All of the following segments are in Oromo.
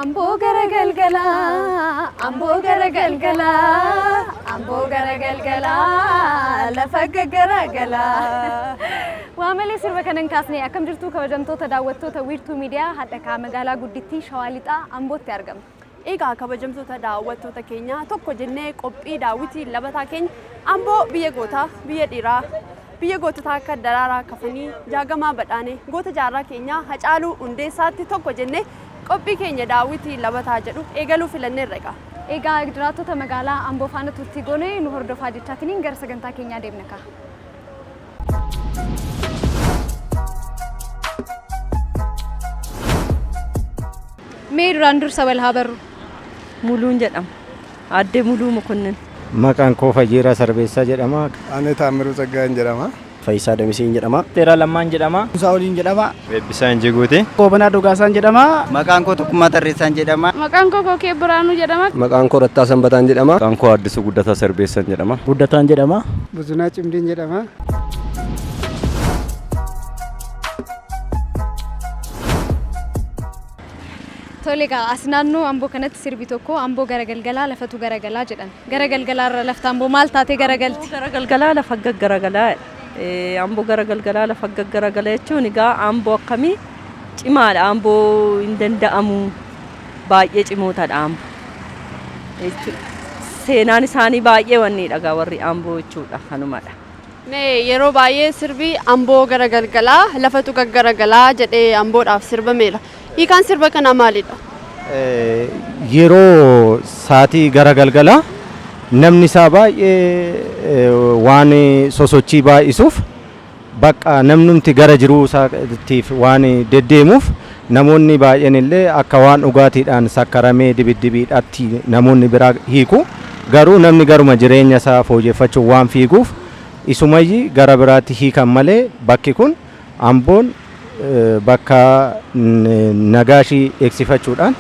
Amboo gara galgalaa, amboo gara galgalaa, amboo gara galgalaa, lafa gaggaragalaa. Waa malee sirba kana hin kaasne. Akkam jirtu, kabajamtoota daawwattoota Wiirtuu Miidiyaa? Hadhakaa magaalaa guddittii Shawaa Lixaa Ambootti argama. Egaa kabajamtoota daawwattoota keenyaa, tokko jennee qophii daawwitii labataa keenya Amboo, biyya gootaa, biyya dhiiraa, biyya goototaa akka Daraaraa Kafanii, Jaagamaa Badhaanee, goota jaarraa keenyaa Hacaaluu Hundeessaatti tokko jennee qophii keenya daawwitii labataa jedhu eegaluu filanneerra egaa. Egaa jiraattota magaalaa Amboo faana turtii goone nu hordofaa jechaatiniin gara sagantaa keenyaa deemna kaa. Mee duraan dursa wal haa barru. Muluun jedhama. Aaddee Muluu Mokonnin. Maqaan koo Fayyeeraa Sarbeessaa jedhama. Ani Taammiruu Tsaggaayeen jedhama. Fayyisaa Damiseen jedhama. Teeraa Lammaan jedhama. Saa'oliin jedhama. Eebbisaa Injiguuti. Goobanaa Dhugaasaan jedhama. Maqaan koo Tokkummaa Tarreessaan jedhama. Maqaan koo Kookee Biraanuu jedhama. Maqaan koo Rattaa Sanbataan jedhama. Maqaan koo Addisuu Guddataa Sarbeessaan jedhama. Guddataan jedhama. Buzunaa Cimdiin jedhama. Tole egaa, as naannoo Amboo kanatti sirbi tokko "Amboo gara galgalaa lafatu garagalaa" jedhan. Gara galgalaarra lafti Amboo maal taatee garagalti? Gara galgalaa lafa gaggaragalaa. Amboo gara galgalaa lafa gaggaragala jechuun egaa Amboo akkamii cimaadha. Amboo hin danda'amu, baay'ee cimootadha Amboo. Jechuudha. Seenaan isaanii baay'ee wanniidha egaa warri Amboo jechuudha, kanumadha. Mee yeroo baay'ee sirbi "Amboo gara galgalaa lafatu gaggaragalaa" jedhee Amboodhaaf sirbameera. Hiikaan sirba kanaa maalidha? Yeroo saatii gara galgalaa namni isaa baay'ee waan sosochii baay'isuuf, bakka namnumti gara jiruu isaatiif waan deddeemuuf, namoonni baay'een illee akka waan dhugaatiidhaan sakkaramee dibiddibiidhaatti namoonni biraa hiiku. Garuu namni garuma jireenya isaa fooyyeffachuuf waan fiiguuf isumayyi gara biraatti hiikan malee, bakki kun Amboon bakka nagaa ishii eegsifachuudhaan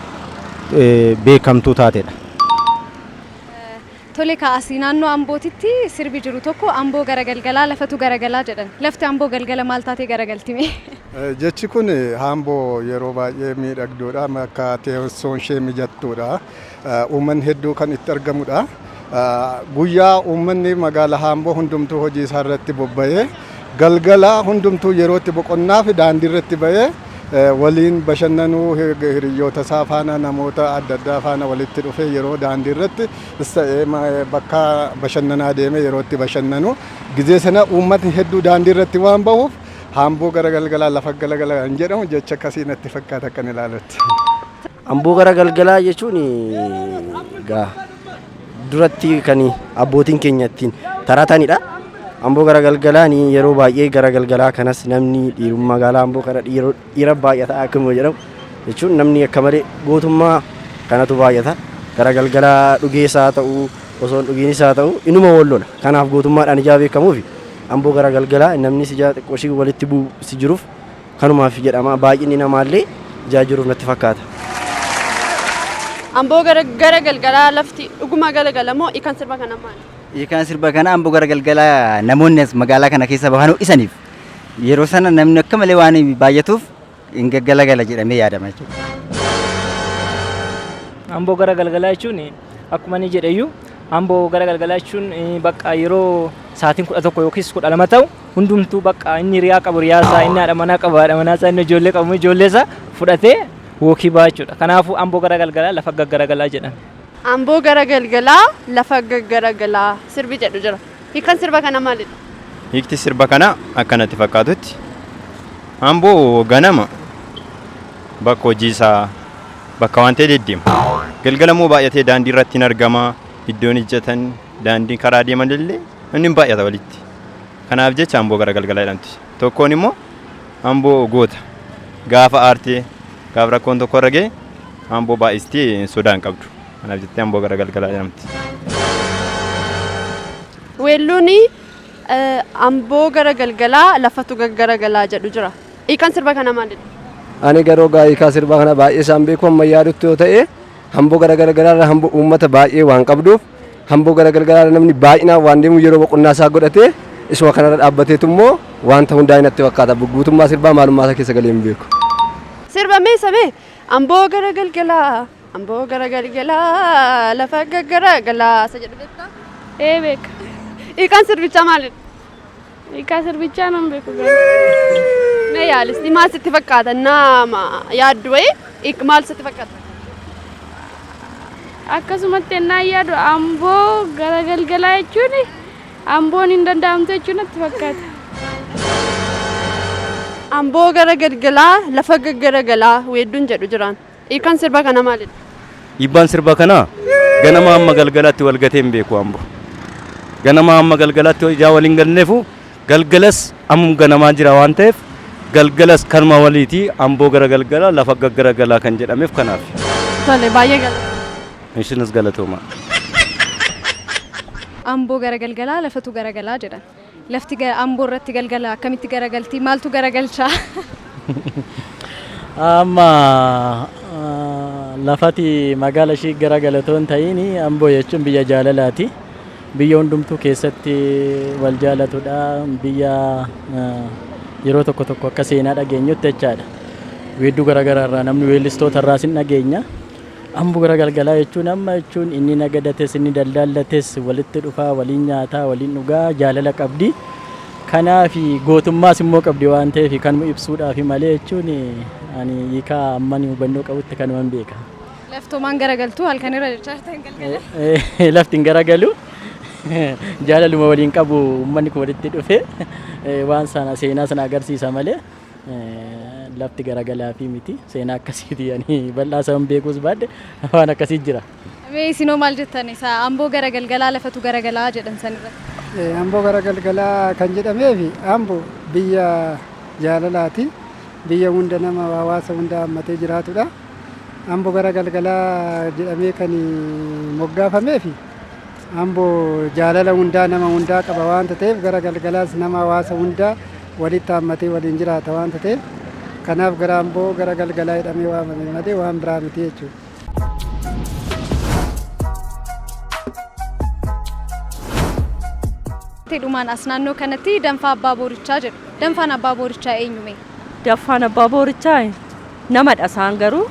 beekamtuu taatedha. Tole, kaasii naannoo Ambootitti sirbi jiru tokko "Amboo gara galgalaa lafatu garagalaa" jedhan. Lafti Amboo galgala maal taatee garagalti mee? Jechi kun Amboo yeroo baay'ee miidhagduudha. Akka teessoon ishee mijattuudha. Uummanni hedduu kan itti argamudha. Guyyaa uummanni magaalaa Amboo hundumtuu hojii isaa irratti bobba'ee, galgala hundumtuu yeroo itti boqonnaa fi daandii irratti ba'ee waliin bashannanuu, hiriyoota isaa faana, namoota adda addaa faana walitti dhufee yeroo daandii irratti ta'ee bakka bashannanaa deemee yeroo itti bashannanu, gizee sana uummatni hedduu daandii irratti waan bahuuf "Amboo gara galgalaa lafa galagala" kan jedhamu jecha akkasii natti fakkaata akkan ilaalutti. Amboo gara galgalaa jechuun egaa duratti kan abbootiin keenya ittiin taratanidha. Amboo gara galgalaa yeroo baay'ee gara galgalaa kanas namni dhiirummaa magaalaa Amboo kana dhiira baay'ata akkuma jedhamu jechuun, namni akka malee gootummaa kanatu baay'ata. Gara galgalaa dhugeessaa ta'uu, osoo hin dhugiinis haa ta'u, inuma wal lola. Kanaaf gootummaadhaan ijaa beekamuufi Amboo gara galgalaa namni ijaa xiqqoo ishii walitti bu'u si jiruuf kanumaaf jedhama. Baay'inni namaallee ijaa jiruuf natti fakkaata. Amboo gara galgalaa lafti dhuguma galagala moo, hiikaan sirba kanaa maali? Hiikaan sirba kanaa Amboo gara galgalaa namoonni as magaalaa kana keessa bahan ho'isaniif yeroo sana namni akka malee waan baay'atuuf hin gaggalagala jedhamee yaadama jechuudha. Amboo gara galgalaa jechuun akkuma inni jedheyyuu, Amboo gara galgalaa jechuun bakka yeroo sa'aatiin 11 yookiis 12 ta'u hundumtuu bakka inni riyaa qabu riyaa isaa, inni haadha manaa qabu haadha manaa isaa, inni ijoollee qabu ijoollee isaa fudhatee walk ba'a jechuudha. Kanaafuu Amboo gara galgalaa lafa gaggaragalaa jedhame. "Amboo gara galgalaa lafa gaggaragalaa" sirbi jedhu jira. Hiikaan sirba kanaa maalidha? Hiikti sirba kanaa akkanatti fakkaatutti, Amboo ganama bakka hojii isaa, bakka waan ta'e deddeema. Galgala immoo baay'atee daandii irratti hin argama. Iddoon ijjatan, daandii karaa deeman illee inni hin baay'ata walitti. Kanaaf jecha Amboo gara galgalaa jedhamti. Tokkoon immoo Amboo goota. Gaafa aartee, gaafa rakkoon tokko irra ga'e, Amboo baay'istee sodaa hin qabdu. Kanaaf jettee Amboo gara galgalaa jedhamti. Weelluun "Amboo gara galgalaa lafatu gaggaragalaa" jedhu jira. Hiikaan sirba kanaa maalidha? Ani garuu hiikaa sirbaa kana baay'ee isaan beeku. Amma yaadutti yoo ta'e, Amboo gara galgalaarra Amboo uummata baay'ee waan qabduuf, Amboo gara galgalaarra namni baay'inaan waan deemu, yeroo boqonnaa isaa godhatee isuma kanarra dhaabbateetu immoo wanta hundaa natti fakkaata. Guutummaa sirbaa maalummaa isaa keessa galee hin beeku. Sirba mee samee Amboo gara galgalaa, amboo gara galgalaa, lafa gaggaragalaa isa jedhu beektaa? Ee, beeka. Hiikaan sirbichaa maalidha? Hiikaa sirbichaa nan beeku garuu. Mee yaalisti, maal sitti fakkaata? Nama yaaddu wayii maal sitti fakkaata? Akkasumatti ennaa yaadu amboo gara galgalaa jechuun amboon hin danda'amtu jechuun natti fakkaata. Amboo gara galgalaa, lafa gaggaragalaa weedduun jedhu jiraan. Hiikaan sirba kana maalidha? Dhiibbaan sirba kanaa ganama hamma galgalaatti wal gatee hin beeku Ambo. Ganama hamma galgalaatti ijaa wal hin galneefu, galgalas ammum ganamaa jira waan ta'eef, galgalas kanuma waliiti. Amboo gara galgalaa, lafa gaggaragalaa kan jedhameef kanaaf. Tole, baay'ee galata. Isinis galatooma. Amboo gara galgalaa, lafatu garagalaa jedhan. Lafti amboo irratti galgala akkamitti garagalti? Maaltu garagalchaa? Amma lafati magaala ishii garagalatoo hin ta'in, Amboo jechuun biyya jaalalaati. Biyya hundumtuu keessatti wal jaalatudha. Biyya yeroo tokko tokko akka seenaa dhageenyutti jechaadha. Weedduu garaagaraa irraa, namni weellistoota irraas hin dhageenya. Amboo gara galgalaa jechuun amma jechuun inni nagadates, inni daldaallates walitti dhufaa, waliin nyaataa, waliin dhugaa, jaalala qabdi. Kanaaf gootummaas immoo qabdi waan ta'eef kanuma ibsuudhaaf malee jechuun ani hiikaa amman hubannoo qabutti kanuman beeka. Laftoomaan garagaltuu halkan irra jechaa jirtan galgala. Lafti hin garagalu, jaalaluma waliin qabu uummanni kun walitti dhufe waan sana seenaa sana agarsiisa malee lafti garagalaa fi miti. Seenaa akkasiiti, ani bal'aa isa hin beekuus baadhe waan akkasii jira. Mee isinoo maal jettan isa amboo gara galgalaa, lafatu garagalaa jedhan san irratti? Amboo gara galgalaa kan jedhameef, Amboo biyya jaalalaati. Biyya hunda nama hawaasa hunda hammatee jiraatudha. Amboo gara galgalaa jedhamee kan moggaafameef, Amboo jaalala hundaa, nama hundaa qaba waanta ta'eef, gara galgalaas nama hawaasa hundaa walitti hammatee waliin jiraata waanta ta'eef, kanaaf gara Amboo gara galgalaa jedhamee waamame malee waan biraa miti jechuudha. Dhumaan as naannoo kanatti danfaa abbaa boorichaa jedhu. Danfaan abbaa boorichaa eenyume? Danfaan abbaa boorichaa namadha, isaan garuu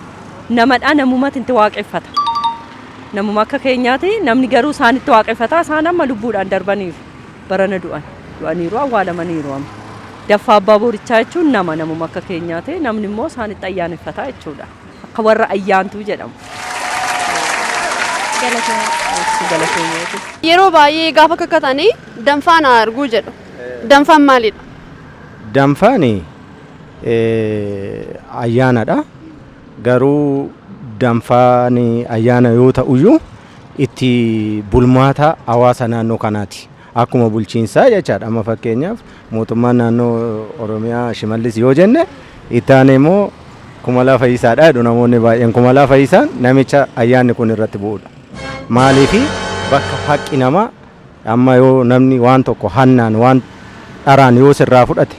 namadha, namumatti itti waaqeffata. Namuma akka keenyaati, namni garuu isaanitti waaqeffata. Isaan amma lubbuudhaan darbaniiru. Barana du'an. Du'aniiru, awwaalamaniiru amma. Danfaa abbaa boorichaa jechuun nama, namuma akka keenyaati, namni immoo isaanitti ayyaaneffata jechuudha. Akka warra ayyaantuu jedhamu. Galatooma. Yeroo baay'ee gaafa kakatanii danfaan haa arguu jedhu. Danfaan maalidha? Danfaan ayyaanadha. Garuu danfaan ayyaana yoo ta'uyyuu, itti bulmaata hawaasa naannoo kanaati. Akkuma bulchiinsaa jechaadha. Amma fakkeenyaaf mootummaan naannoo Oromiyaa Shimallis yoo jenne, itti aanee immoo Kumalaa Fayyisaadha jedhu namoonni baay'een. Kumalaa Fayyisaan namicha ayyaanni kun irratti bu'udha. Maaliifi, bakka haqqi namaa, amma yoo namni waan tokko hannaan, waan dharaan yoo sirraa fudhate,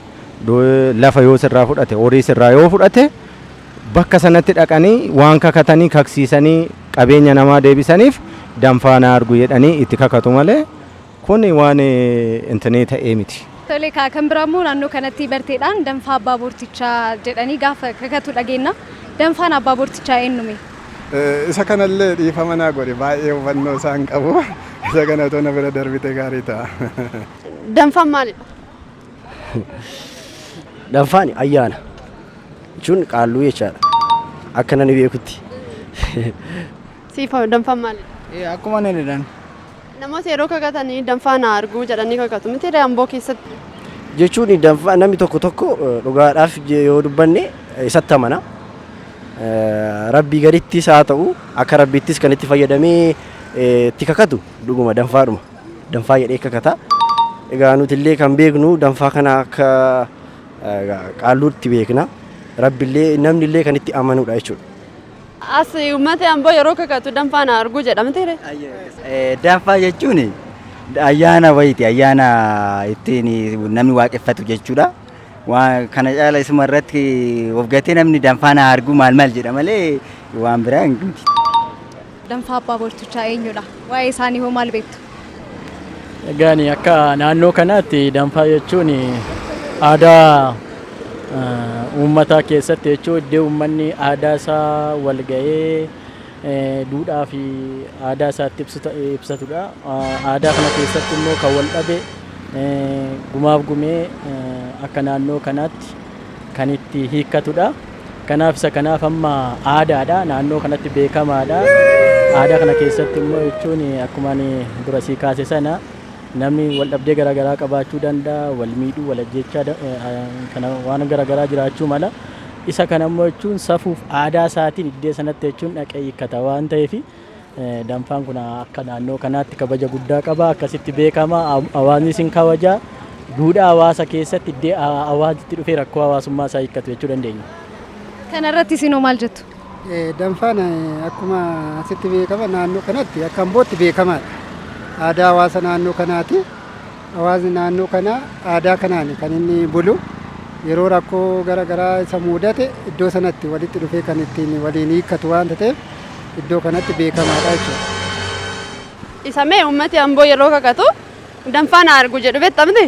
lafa yoo sirraa fudhate, horii sirraa yoo fudhate, bakka sanatti dhaqanii waan kakatanii kaksiisanii qabeenya namaa deebisaniif danfaa na argu jedhanii itti kakatu malee kun waan intinii ta'ee miti. Tole, kan biraa immoo naannoo kanatti barteedhaan danfaa abbaa boortichaa jedhanii gaafa kakatu dhageenya. Danfaan abbaa boortichaa eenyume? Isa kanallee dhiifama naa godhe, baay'ee hubannoo isaan qabu. Isa kana otoo na bira darbite gaarii ta'a. Danfaan maalidha? Danfaan ayyaana jechuun qaalluu jechaadha. Akka nani beekutti. Siif danfaan maalidha? Akkuma inni jedhan. Namoota yeroo kakatanii danfaa na arguu jedhanii kakatu miti Amboo keessatti? Jechuun danfaa namni tokko tokko dhugaadhaaf yoo dubbanne isatti amana. Rabbii gadittis haa ta'u, akka rabbiittis kan itti fayyadamee itti kakatu dhuguma danfaadhuma. Danfaa jedhee kakata. Egaa nuti illee kan beeknu danfaa kana akka qaalluutti beekna. Rabbillee namni illee kan itti amanudha jechuudha. As uummata Amboo yeroo kakatu danfaa na arguu jedha miti? Danfaa jechuun ayyaana wayiiti. Ayyaana ittiin namni waaqeffatu jechuudha. Waan kana caala isuma irratti of gatee namni danfaa na arguu maal maal jedha malee waan biraa hin miti. Danfaa abbaa boortichaa eenyudha? Waa'ee isaanii hoo maal beektu? Egaan akka naannoo kanaatti danfaa jechuun aadaa Uummataa keessatti jechuun iddoo uummanni aadaa isaa wal ga'ee duudhaa fi aadaa isaatti ibsatudha. Aadaa kana keessatti immoo kan wal dhabe gumaaf gumee akka naannoo kanaatti kan itti hiikkatudha. Kanaaf isa kanaaf amma aadaadha. Naannoo kanatti beekamaadha. Aadaa kana keessatti immoo jechuun akkuma ani dura sii kaase sana namni wal dhabdee garaagaraa qabaachuu danda'a, wal miidhuu, wal ajjeechaa kana waan garaagaraa jiraachuu mala. Isa kana immoo jechuun safuuf aadaa isaatiin iddoo sanatti jechuun dhaqee hiikkata waan ta'eef danfaan kun akka naannoo kanaatti kabaja guddaa qaba. Akkasitti beekama. Hawaasni isin kabaja. Duudhaa hawaasa keessatti iddoo hawaasni dhufee rakkoo hawaasummaa isaa hiikkatu jechuu dandeenya. Kana irratti isinoo maal jettu? Danfaan akkuma asitti beekama naannoo kanatti akka Ambootti beekamaadha. Aadaa hawaasa naannoo kanaati. Hawaasni naannoo kanaa aadaa kanaan kan inni bulu. Yeroo rakkoo gara garaa isa mudate iddoo sanatti walitti dhufee kan ittiin waliin hiikkatu waan ta'eef iddoo kanatti beekamaadha jechuudha. Isa mee uummati Amboo yeroo kakatu danfaan haa argu jedhu beektaa miti?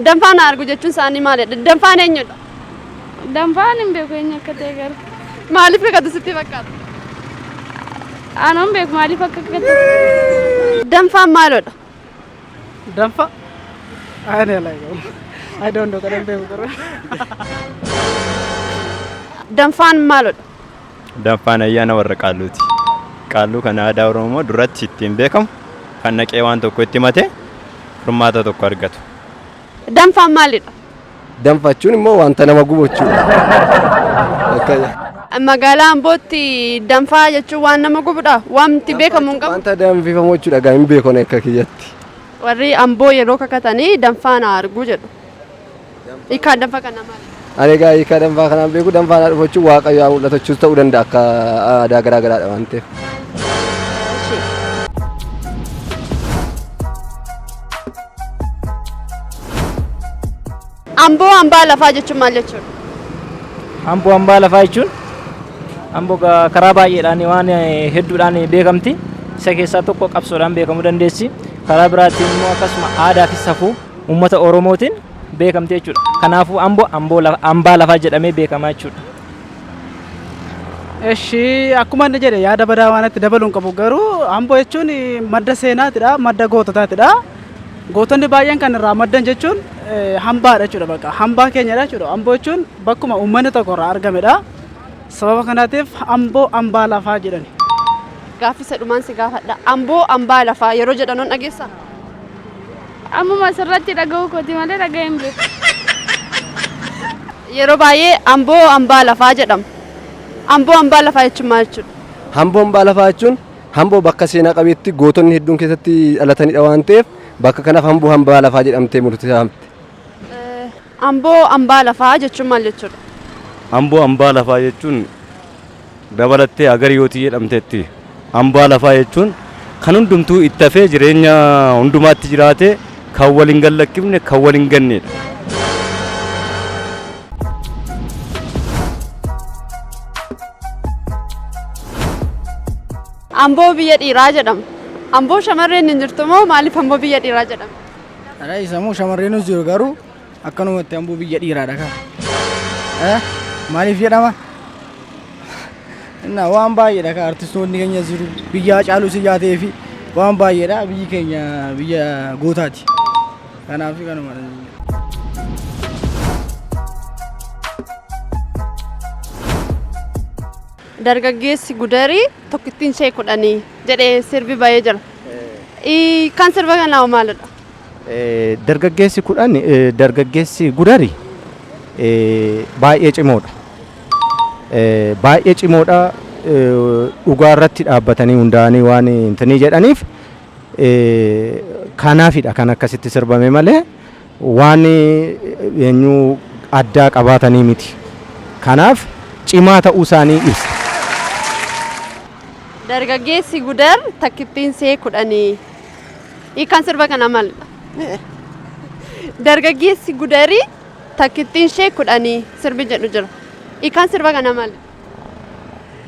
Danfaan haa argu jechuun isaanii maalidha? Danfaan eenyudha? Danfaan hin beeku eenyu akka ta'e garuu. Maaliif kakatu sitti fakkaata? Anoo hin beeku maaliif akka kakatu. Danfaan maalidha? Danfa? I like I don't know kan hin beeku garuu. Danfaan maalidha? Danfaan ayyaana warra qaalluuti. Qaalluu kan aadaa Oromoo duratti ittiin beekamu kan naqee waan tokko itti himate furmaata tokko argatu. Danfaan maalidha? Danfa jechuun immoo wanta nama gubu jechuudha. Akka Magaalaa Ambootti danfaa jechuun waan nama gubudha. Wanti beekamu hin qabu. Wanta danfifamu jechuudha gaa hin beeku ani akka kiyyatti. Warri Amboo yeroo kakatanii danfaan haa argu jedhu. Hiikaan danfa kana maali? Ani egaa hiikaa danfaa kanaan beeku danfaan haa dhufu jechuun Waaqayyo haa mul'atu jechuus ta'uu danda'a akka aadaa garaa garaadha waan ta'eef. Amboo hambaa lafaa jechuun maal jechuudha? Amboo hambaa lafaa jechuun Amboo karaa baay'eedhaan waan hedduudhaan beekamti. Isa keessaa tokko qabsoodhaan beekamuu dandeessi. Karaa biraatiin immoo akkasuma aadaa fi safuu uummata Oromootiin beekamti jechuudha. Kanaafuu Amboo amboo hambaa lafaa jedhamee beekama jechuudha. Eshi akkuma inni jedhe yaada badaa waan itti dabaluun qabu garuu Amboo jechuun madda seenaatidha, madda goototaatidha. Gootonni baay'een kan irraa maddan jechuun hambaadha jechuudha bakka hambaa keenyadha jechuudha. Amboo jechuun bakkuma uummanni tokko irraa argamedha. Sababa kanaatiif Amboo hambaa lafaa jedhani. Gaaffii isa dhumaan si gaafadha. Amboo hambaa lafaa yeroo jedhan hon dhageessaa? Ammuma asirratti dhaga'uu kooti malee dhaga'ee hin beeku. Yeroo baay'ee Amboo hambaa lafaa jedhama. Amboo hambaa lafaa jechuun maal jechuudha? Amboo hambaa lafaa jechuun Amboo bakka seenaa qabeetti gootonni hedduun keessatti dhalatanidha waan ta'eef bakka kanaaf Amboo hambaa lafaa jedhamtee murteeffamte. Amboo hambaa lafaa jechuun maal jechuudha? Amboo hambaa lafaa jechuun dabalattee Agariyootii jedhamteetti. Hambaa lafaa jechuun kan hundumtuu itti hafee jireenya hundumaatti jiraate kan wal hin gallakkifne kan wal hin gannedha. Amboo biyya dhiiraa jedhama. Amboo shamarreen hin jirtu moo maaliif amboo biyya dhiiraa jedhama? Karaa isamoo shamarreenis jiru garuu akkanumatti amboo biyya dhiiraadha kan. Maaliif jedhama? Innaa waan baay'eedha kan artistoonni keenya jiru biyya Hacaaluu si jaatee fi waan baay'eedha biyyi keenya biyya gootaati. Kanaaf kanuma. Dargaggeessi Gudarii tokkittiin ishee kudhanii jedhee sirbi bahee jira. Kan sirba kanaa hoo maalidha? Dargaggeessi kudhan dargaggeessi Gudari baay'ee cimoodha. Baay'ee cimoodha dhugaa irratti dhaabbatanii hundaa'anii waan intanii jedhaniif kanaafidha kan akkasitti sirbame malee waan eenyu addaa qabaatanii miti. Kanaaf cimaa ta'uu isaanii ibsa. Dargaggeessi Gudar takkittiin see kudhanii. Hiikaan sirba kanaa maalidha? Dargaggeessi Gudarii takkittiin ishee kudhanii sirbi jedhu jira. Hiikaan sirba kanaa maalidha?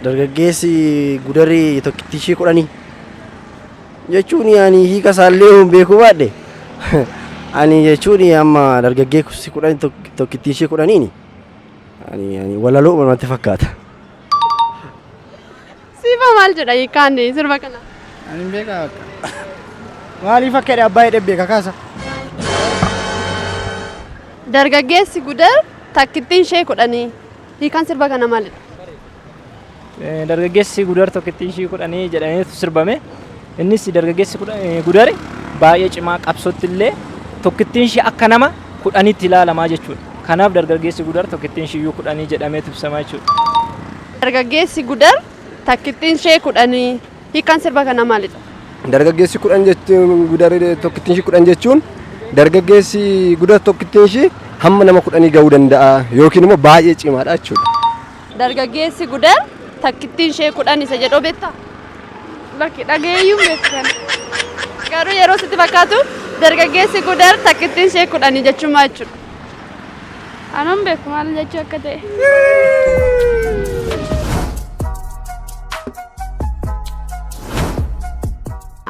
Dargaggeessi Gudarii tokkittii ishee kudhanii jechuun ani hiika isaallee hin beekuu baadhe ani jechuun amma dargaggeessi kudhan tokkittii ishee kudhaniini Ani walaloo natti fakkaata. Siifa maal jedha hiikaan sirba kana? Ani hin beekaa bakka. Maaliif akka jedhe abbaa jedhee beeka kaasa. Dargaggeessi Gudar takkittiin ishee 10 hiikaan sirba kana maalidha? Dargaggeessi Gudar tokkittiin ishii 10 jedhameetu sirbame. Innis dargaggeessi Gudar baay'ee cimaa qabsootti illee tokkittiin ishii akka nama 10tti ilaalamaa jechuudha. Kanaaf dargaggeessi Gudar tokkittiin ishii iyyuu 10 jedhameetu ibsama jechuudha. Dargaggeessi Gudar takkittiin ishee 10 hiikaan sirba kana maalidha? Dargaggeessi 10 jechuun Gudar tokkittiin ishii 10 jechuun dargaggeessi Gudar tokkittiin ishii hamma nama 10 ga'uu danda'a yookiin immoo baay'ee cimaadha jechuudha. Dargaggeessi Gudar takkittiin ishee 10 isa jedhoo beektaa? Lakki, dhagayeeyyuu hin beeku kana. Garuu yeroo sitti fakkaatu dargaggeessi Gudar takkittiin ishee 10 jechuun maal jechuudha? Anan beeku maal jechuu akka ta'e.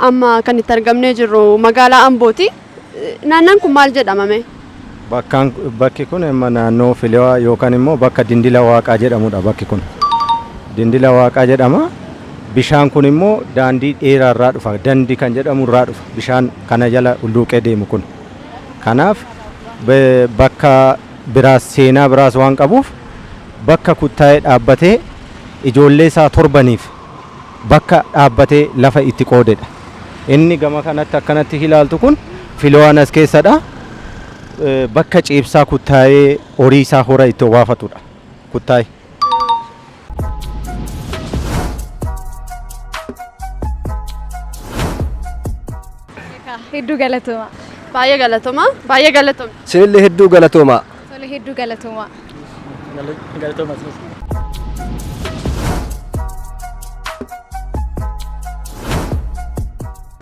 Amma kan itti argamnee jirru magaalaa Ambooti. Naannoon kun maal jedhama mee? Bakki kun amma naannoo Filiwaa yookaan immoo bakka Dindila Waaqaa jedhamudha bakki kun. Dindila Waaqaa jedhama. Bishaan kun immoo daandii dheeraa irraa dhufa. Dandi kan jedhamu irraa dhufa. Bishaan kana jala hulluuqee deemu kun. Kanaaf bakka biraas seenaa biraas waan qabuuf bakka kuttaa'ee dhaabbatee ijoollee isaa torbaniif bakka dhaabbatee lafa itti qoodedha. Inni gama kanatti akkanatti ilaaltu kun Filiwaan as keessadha. Bakka ciibsaa kuttaa'ee horii isaa hora itti obaafatudha. Kuttaa'ee. Hedduu galatooma. Baay'ee galatooma. Baay'ee galatooma. Isinillee hedduu galatooma. Tole, hedduu galatooma. Galatooma.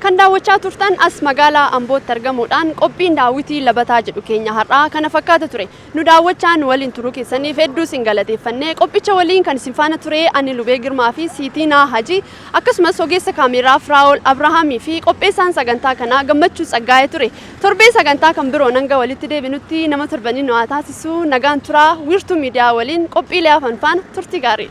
Kan daawwachaa turtan as magaalaa Ambootti argamuudhaan qophiin daawwitii labataa jedhu keenya har'aa kana fakkaata ture. Nu daawwachaa nu waliin turuu keessaniif hedduu isin galateeffannee qophicha waliin kan isin faana ture ani Lubee Girmaa fi Siitiinaa Hajii akkasumas ogeessa kaameeraa Firaa'ol Abrahaamii fi qopheessaan sagantaa kanaa Gammachuu Tsaggaa'ee ture. Torbee sagantaa kan biroo hanga walitti deebinutti nama torbanii nu haa taasisu, nagaan turaa. Wiirtuu Miidiyaa waliin qophiilee hafan faana turtii gaarii.